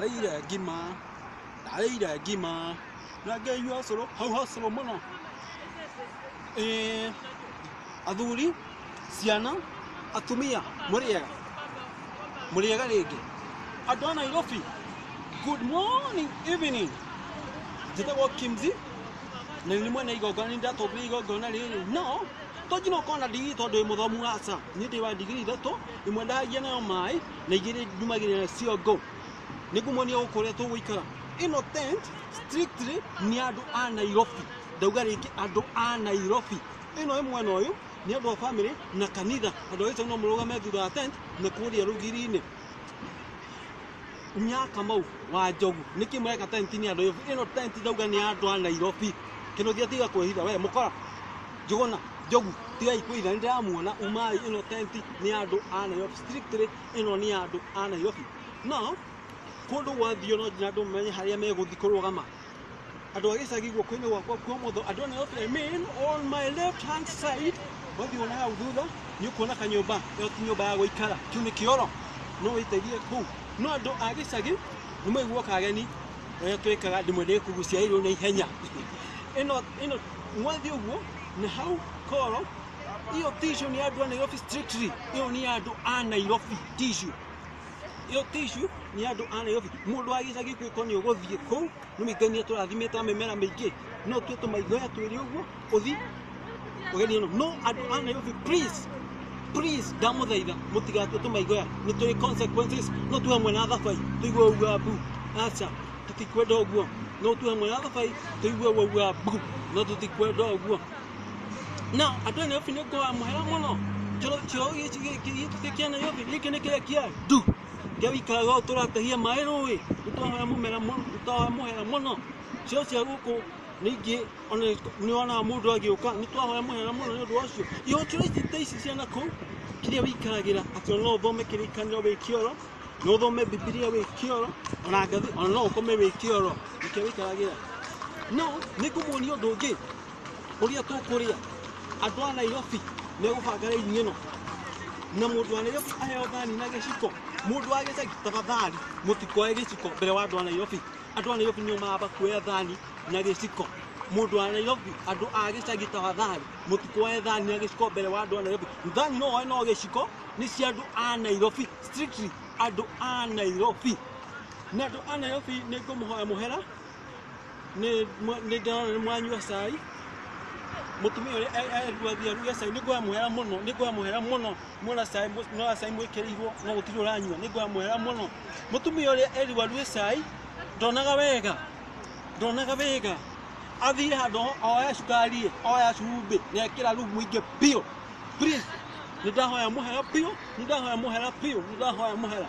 Ndarĩire ngima, ndarĩire ngima, na ngĩnyua ũcũrũ, hau ha ũcũrũ mũno. Ĩĩ, athuri, ciana, atumia, mũrĩega? Mũrĩega rĩngĩ? Andũ a Nairobi, good morning, evening. Njĩtagwo Kimzi, na nĩ mwene igongona, nĩ ndatongoria igongona rĩrĩ. No, to nginya ũkorwo na ndigiri tondũ wĩ mũthomu aca. Niĩ ndĩ wa ndigiri ithatũ, ĩmwe ndahagia nayo maĩ, na igĩrĩ ndumagĩrĩra nacio ngũ. Nĩ ngũmuonia gũkũ ũrĩa tũgũikara. Ĩno tent strictly nĩ andũ a Nairobi. Ndauga rĩngĩ andũ a Nairobi. Ĩno ĩ mwena ũyũ nĩ andũ a family na kanitha. Andũ a gĩcagi no mũrũgame thutha wa tent na kũrĩa rũgiri-inĩ. Nyakamau wa Njogu nĩkĩ mũreka tent nĩ andũ a Nairobi? Ĩno tent ndauga nĩ ya andũ a Nairobi. Kĩnũthia tiga kwĩhitha we mũkora Njũgũna Njogu tigai kwĩhitha nĩ ndĩramuona umai ĩno tent nĩ ya andũ a Nairobi strictly ĩno nĩ ya andũ a Nairobi. No kũndũ gwathio no nginya andũ mamenye harĩa megũthiĩ kũrũgama. Andũ a gĩcagi guoko-inĩ gwakwa kwa ũmotho, andũ a Nairobi I mean on my left hand side, wathiĩ na hau thutha nĩ ũkuona kanyũmba, ĩyo ti nyũmba ya gũikara, kĩu nĩ kĩoro, no wĩteithie kũu. No andũ a gĩcagi nĩ mwaiguo kageni ũrĩa twĩkaga ndĩmwe nĩ kũgucia irio na ihenya. Ĩno ĩno mwathiĩ ũguo na hau koro iyo tissue nĩ andũ a Nairobi strictly, ĩyo nĩ andũ a Nairobi tissue. Iyo tissue nĩ andũ a Nairobi. Mũndũ wa gĩcagi kwĩko nĩ ũgũthiĩ kũu, nĩ Ngai nĩ atũrathimĩte na mĩmera mĩingĩ, no tue tũmaithoya twĩrĩ ũguo ũthi ũgerie no. No andũ a Nairobi please, please ndamũthaitha mũtigatue tũmaithoya, nĩ tũrĩ consequences. No tuhe hamwe na thabai tũigue ũguo mbu, aca tũtikwenda ũguo. No tuhe hamwe na thabai tũigue ũguo mbu, no tũtikwenda ũguo. Na andũ a Nairobi nĩ ngũhoya mũhera mũno. Kĩoro gĩkĩ kĩa Nairobi gĩkĩ nĩ kĩrĩa kĩa ndu kĩa wĩikaraga ũũ tũratahia maĩ rũĩ, nĩ twahoya mũmera mũno, nĩ twahoya mũhera mũno. Cioro cia gũkũ ningĩ ona nĩ wonaga mũndũ agĩũka, nĩ twahoya mũhera mũno nĩ ũndũ wa ũcio. Ihotero ici ta ici cia nakũu kĩrĩa wĩikaragĩra atĩ ona no ũthome kĩrĩkanĩro wĩ kĩoro, no ũthome Bibilia wĩ kĩoro, ona ngathĩ, ona no ũkome wĩ kĩoro, nĩkĩo wĩikaragĩra. No nĩ ngũmuonia ũndũ ũngĩ ũrĩa tũkũrĩa. Andũ a Nairobi megũbanga raini ĩno na mũndũ wa Nairobi aheo thani na gĩciko. Mũndũ wa gĩcagi tafadhali mũtikoe gĩciko mbere wa andũ a Nairobi. Andũ a Nairobi nĩo maramba kuoya thani na gĩciko. Mũndũ wa Nairobi, andũ a gĩcagi tafadhali mũtikoe thani na gĩciko mbere wa andũ a Nairobi. Thani no woe no gĩciko nĩ cia andũ a Nairobi, strictly andũ a Nairobi. Na andũ a Nairobi nĩ ngũmũhoya mũhera, nĩ ndĩrona nĩ mwanyua cai. Mũtumia ũrĩa erirwo athiĩ aruge cai, nĩ ngũhoya mũhera mũno, nĩ ngũhoya mũhera mũno. Mwona cai, mwona cai mwĩkĩrĩirwo no gũtirĩ ũranyua, nĩ ngũhoya mũhera mũno. Mũtumia ũrĩa erirwo aruge cai, ndonaga wega, ndonaga wega. Athire handũ oya cukari, oya cumbĩ, na ekĩra rĩu mũingĩ biũ. Please, nĩ ndahoya mũhera biũ, nĩ ndahoya mũhera biũ, nĩ ndahoya mũhera.